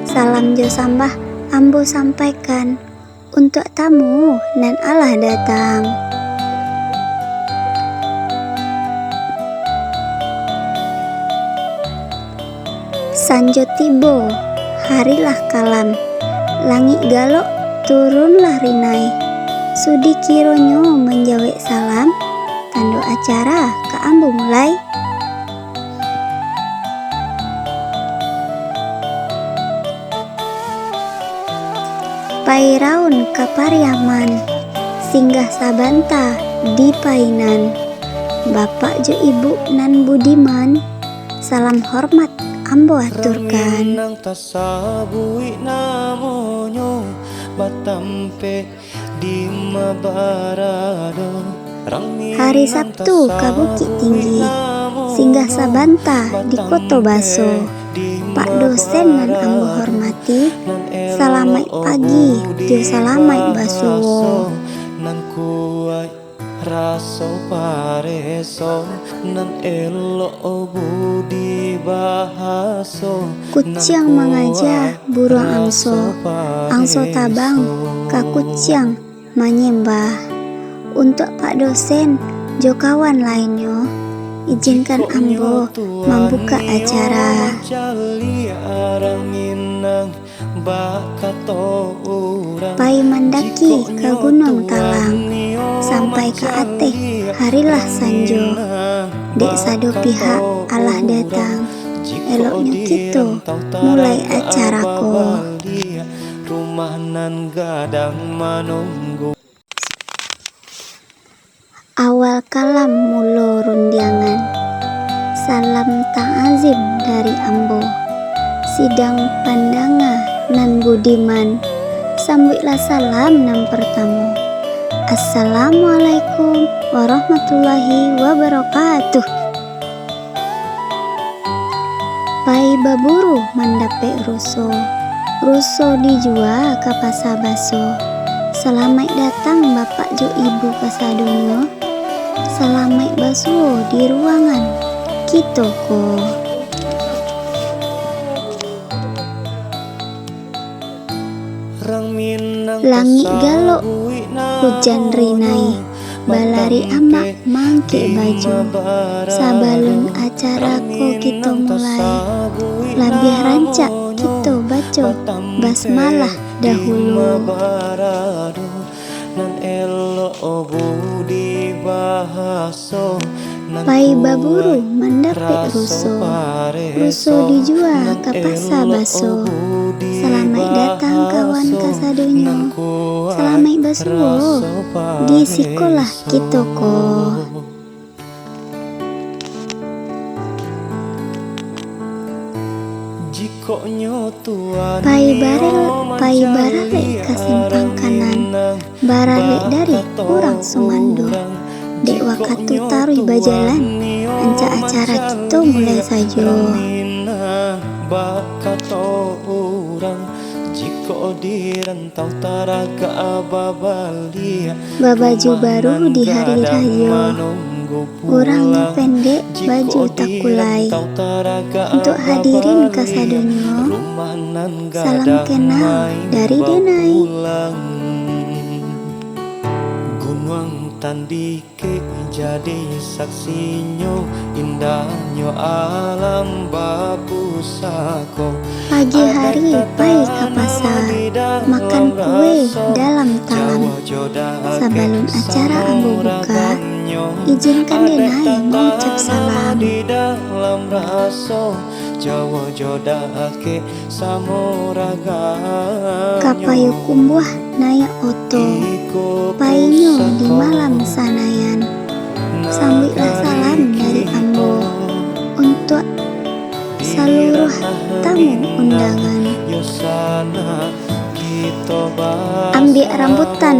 Salam jo sambah ambo sampaikan untuak tamu nan alah datang. Sanjo tibo, hari lah kalam, langik galok, turunlah rinai. Sudi kironyo manjawek salam, tando acara ka ambo mulai. Pai raun ka Pariaman, singgah sabanta di Painan. Bapak jo ibu nan budiman, salam hormat ambo aturkan. Hari Sabtu ka Bukiktinggi, singgah sabanta di Koto Baso. Pak dosen nan ambo hormati, salamaik pagi jo salamaik basuo. Kuciang mangaja buruang angso, angso tabang ka kuciang manyembah. Untuak Pak dosen jo kawan lainnyo, ijinkan ambo mambukak acara. Pai mandaki ka Gunuang Talang, sampai ka ateh harilah sanjo. Dek sado pihak alah datang, eloknyo kito mulai acara ko. Rumah nan gadang manunggu. Awal kalam mulo rundiangan. Salam ta'azim dari ambo. Sidang pandanga nan budiman, sambuiklah salam nan partamo. Assalamualaikum warahmatullahi wabarakatuh. Pai baburu mandapek ruso, ruso dijua ka pasa baso. Salamaik datang bapak jo ibu kasadonyo, salamaik basuo di ruangan kito ko. Langik galok, hujan rinai, balari amak mangkek baju. Sabalun acara ko kito mulai, labiah rancak kito baco basmalah dahulu. Pai baburu mandapek ruso, ruso dijua ka pasa baso. Salamaik datang kawan kasadonyo, salamaik basuo di sikolah kito ko. Pai barel-, pai baralek ka simpang kanan, baralek dari urang sumando. Dek wakatu taruih bajalan, rancak acara kito mulai sajo. Babaju baru di hari rayo, urang nan pendek baju takulai. Untuak hadirin kasadonyo, salam kenal dari Denai. Pagi hari pai ka pasa, makan kue dalam talam. Sabalun acara ambo buka, ijinkan Denai mangucap salam. Ka Payokumbuah naiak oto, painyo di malam Sanayan. Sambuiklah salam dari ambo untuak saluruah tamu undangan. Ambiak rambutan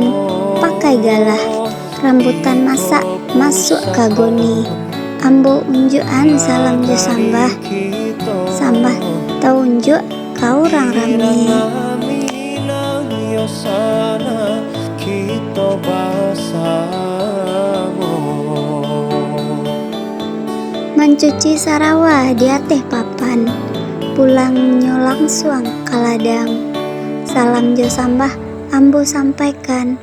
pakai galah, rambutan masak masuak ka goni. Ambo unjuakan salam jo sambah, sambah taunjuak ka urang rami. Mancuci sarawa di ateh papan, pulangnyo langsuang ka ladang. Salam jo sambah ambo sampaikan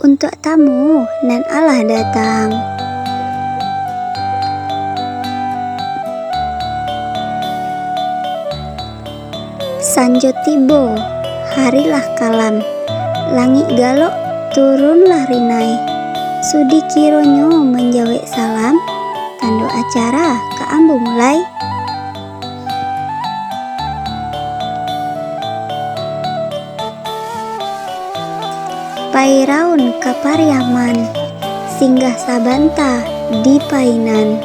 untuak tamu nan alah datang. Sanjo tibo, hari lah kalam, langik galok, turunlah rinai. Sudi kironyo manjawek salam, tando acara ka ambo mulai. Pai raun ka Pariaman, singgah sabanta di Painan.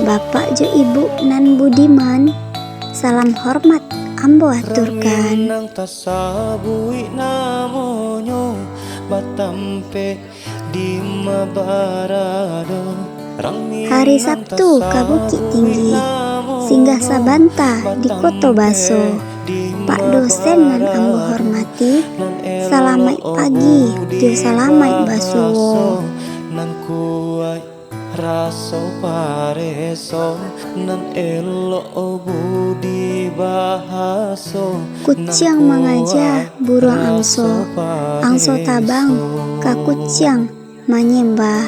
Bapak jo ibu nan budiman, salam hormat ambo aturkan. Hari Sabtu ka Bukittinggi, singgah sabanta di Koto Baso. Pak dosen nan ambo hormati, salamaik pagi jo salamaik basuo. Kuciang mangaja buruang angso, angso tabang ka kuciang manyembah.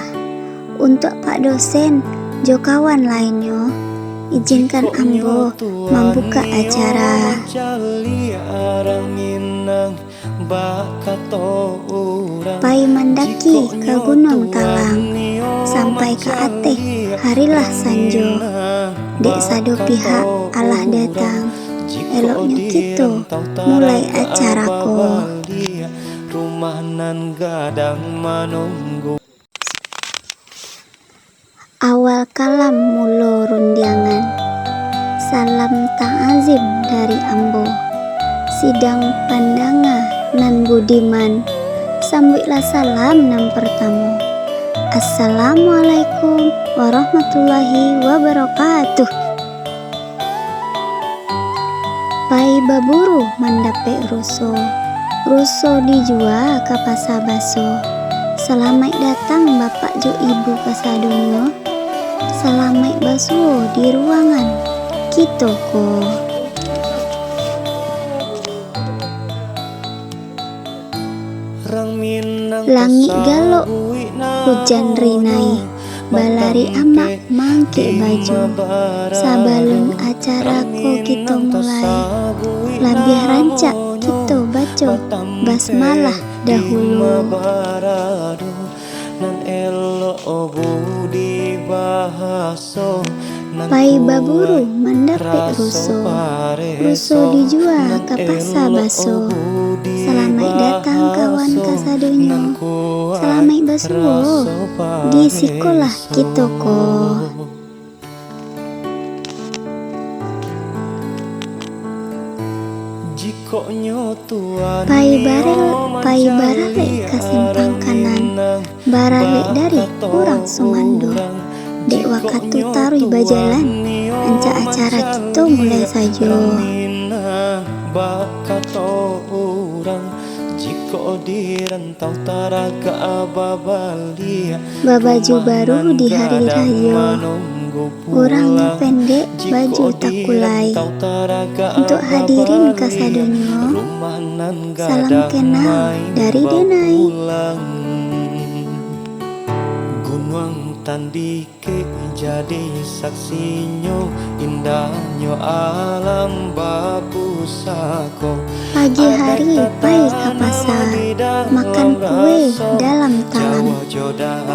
Untuak Pak dosen jo kawan lainnyo, ijinkan ambo mambukak acara. Pai mandaki ka Gunuang Talang, sampai ka ateh harilah sanjo. Dek sado pihak alah datang, eloknyo kito mulai acara ko. Awal kalam mulo rundiangan. Salam ta'azim dari ambo. Sidang pandanga nan budiman, sambuiklah salam nan partamo. Assalamualaikum warahmatullahi wabarakatuh. Pai baburu mandapek ruso, ruso dijua ka pasa baso. Salamaik datang bapak jo ibu kasadonyo, salamaik basuo di ruangan kito ko. Langik galok, hujan rinai, balari amak mangkek baju. Sabalun acara ko kito mulai, labiah rancak kito baco basmalah dahulu. Pai baburu mandapek ruso, ruso dijua ka pasa baso. Salamaik datang kawan kasadonyo, salamaik basuo di sikolah kito ko. Pai barel-, pai baralek ka simpang kanan, baralek dari urang sumando. Dek wakatu taruih bajalan, ancak acara kito mulai sajo. Babaju baru di hari rayo. Urang nan pendek baju takulai. Untuak hadirin kasadonyo, salam kenal dari Denai. Pagi hari pai ka pasa, makan kue dalam talam.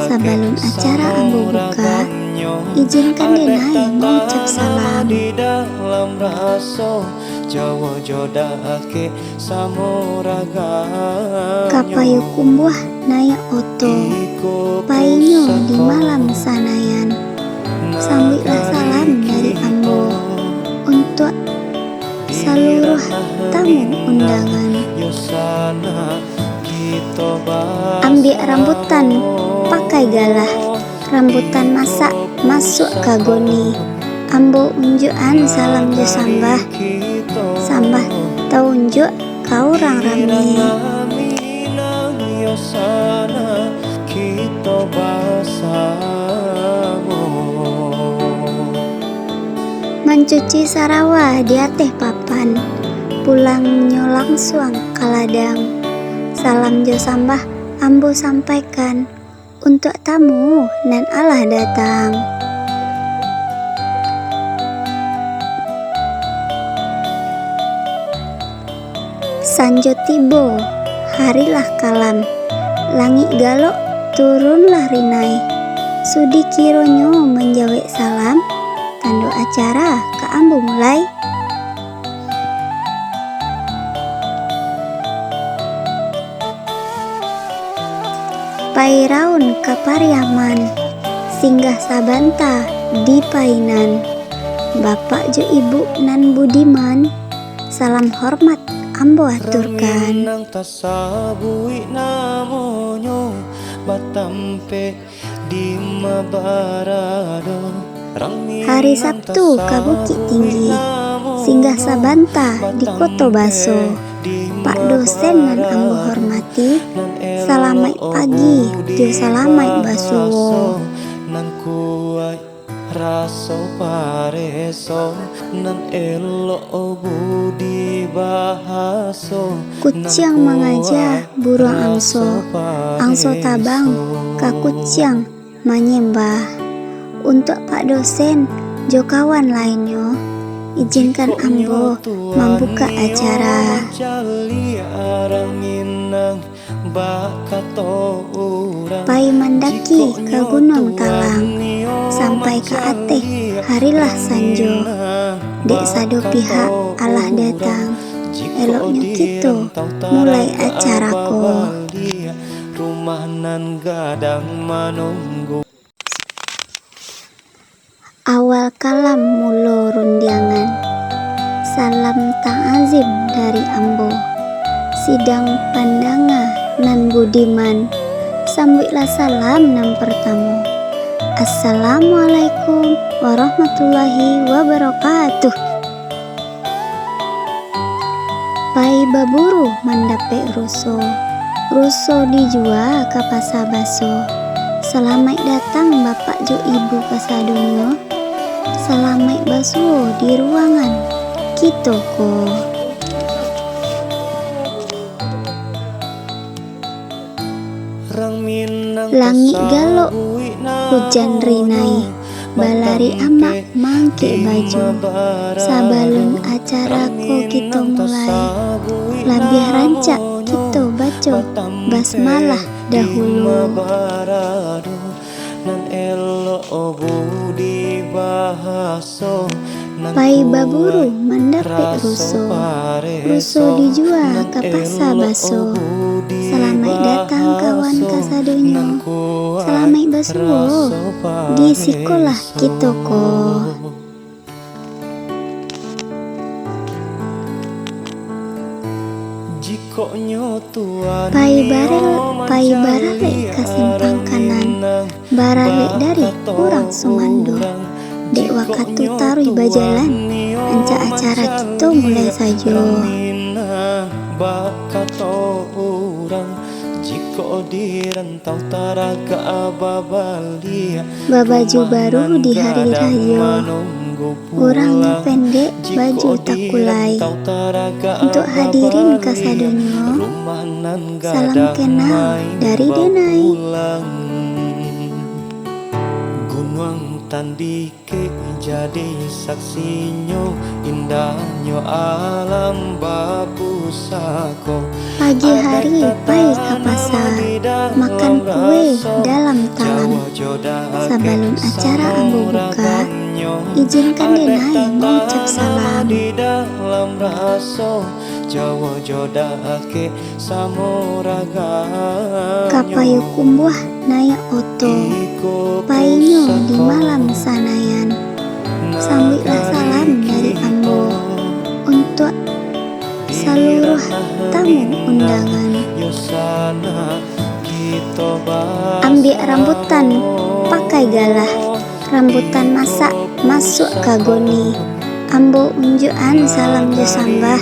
Sabalun acara ambo buka, ijinkan Denai mangucap salam. Ka Payokumbuah naiak oto, painyo di malam Sanayan. Sambuiklah salam dari ambo untuak saluruah tamu undangan. Ambiak rambutan pakai galah, rambutan masak masuak ka goni. Ambo unjuakan salam jo sambah, sambah taunjuak ka urang rami. Mancuci sarawa di ateh papan, pulangnyo langsuang ka ladang. Salam jo sambah ambo sampaikan untuak tamu nan alah datang. Sanjo tibo, hari lah kalam, langik galok, turunlah rinai. Sudi kironyo manjawek salam, tando acara ka ambo mulai. Pai raun ka Pariaman, singgah sabanta di Painan. Bapak jo ibu nan budiman, salam hormat ambo aturkan. Hari Sabtu ka Bukittinggi, singgah sabanta di Koto Baso. Pak dosen nan ambo hormati, salamaik pagi jo salamaik basuo. Kuciang mangaja buruang angso, angso tabang ka kuciang manyembah. Untuak Pak dosen jo kawan lainnyo, ijinkan ambo mambukak acara. Pai mandaki ka Gunuang Talang, sampai ka ateh harilah sanjo. Dek sado pihak alah datang, eloknyo kito mulai acara ko. Awal kalam mulo rundiangan. Salam ta'azim dari ambo. Sidang pandanga nan budiman, sambuiklah salam nan partamo. Assalamualaikum warahmatullahi wabarakatuh. Pai baburu mandapek ruso, ruso dijua ka pasa baso. Salamaik datang bapak jo ibu kasadonyo. Salamaik basuo di ruangan kito ko. Langik galok, hujan rinai, balari amak mangkek baju. Sabalun acara ko kito mulai, labiah rancak kito baco basmalah dahulu. Pai baburu mandapek ruso, ruso dijua ka pasa baso. Salamaik datang kawan kasadonyo, salamaik basuo di sikolah kito ko. Pai barel-, pai baralek ka simpang kanan, baralek dari urang sumando. Dek wakatu taruih bajalan, ancak acara kito mulai sajo. Babaju baru di hari rayo. Urang nan pendek, baju takulai. Untuak hadirin kasadonyo, salam kenal dari Denai. Gunuang Tandike jadi saksinyo, indahnyo alam bapusako. Pagi hari pai ka pasa, makan kue dalam talam. Sabalun acara ambo buka, ijinkan Denai mangucap salam. Ka Payokumbuah naiak oto, painyo di malam Sanayan. Sambuiklah salam dari ambo untuak saluruah tamu undangan. Ambiak rambutan pakai galah, rambutan masak masuak ka goni. Ambo unjuakan salam jo sambah,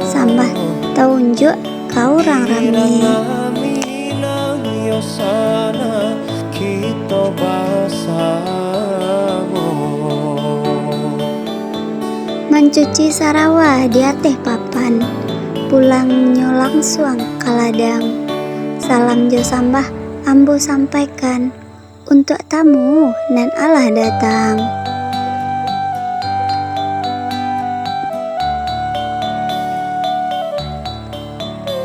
sambah taunjuak ka urang rami. Mancuci sarawa di ateh papan, pulangnyo langsuang ka ladang. Salam jo sambah ambo sampaikan untuak tamu nan alah datang.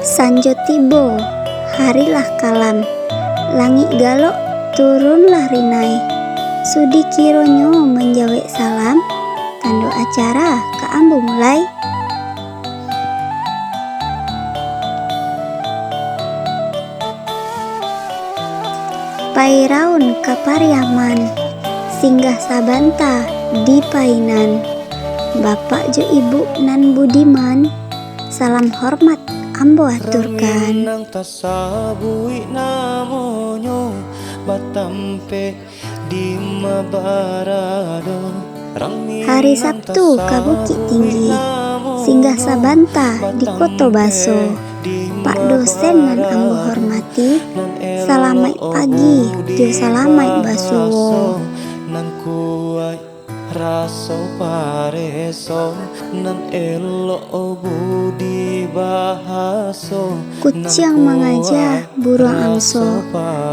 Sanjo tibo, hari lah kalam, langik galok, turunlah rinai. Sudi kironyo manjawek salam, tando acara ka ambo mulai. Pai raun ka Pariaman, singgah sabanta di Painan. Bapak jo ibu nan budiman, salam hormat ambo aturkan. Rami nan tasabuik namonyo, batampek di mabarado. Hari Sabtu ka Bukik Tinggi, singgah sabanta di Koto Baso. Pak dosen nan ambo hormati, salamaik pagi jo salamaik basuo. Nan kuaik raso pareso, nan elok budi bahaso. Kuciang mangaja buruang angso,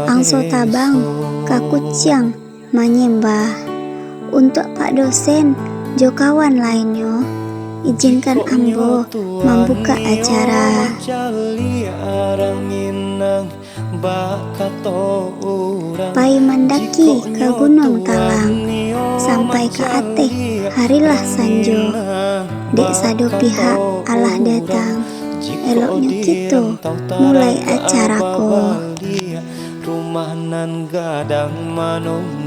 angso tabang ka kuciang manyembah. Untuak Pak dosen jo kawan lainnyo, ijinkan ambo mambukak acara. Pai mandaki ka Gunuang Talang, sampai ka ateh harilah sanjo. Dek sado pihak alah datang, eloknyo kito mulai acara ko. Rumah nan gadang manunggu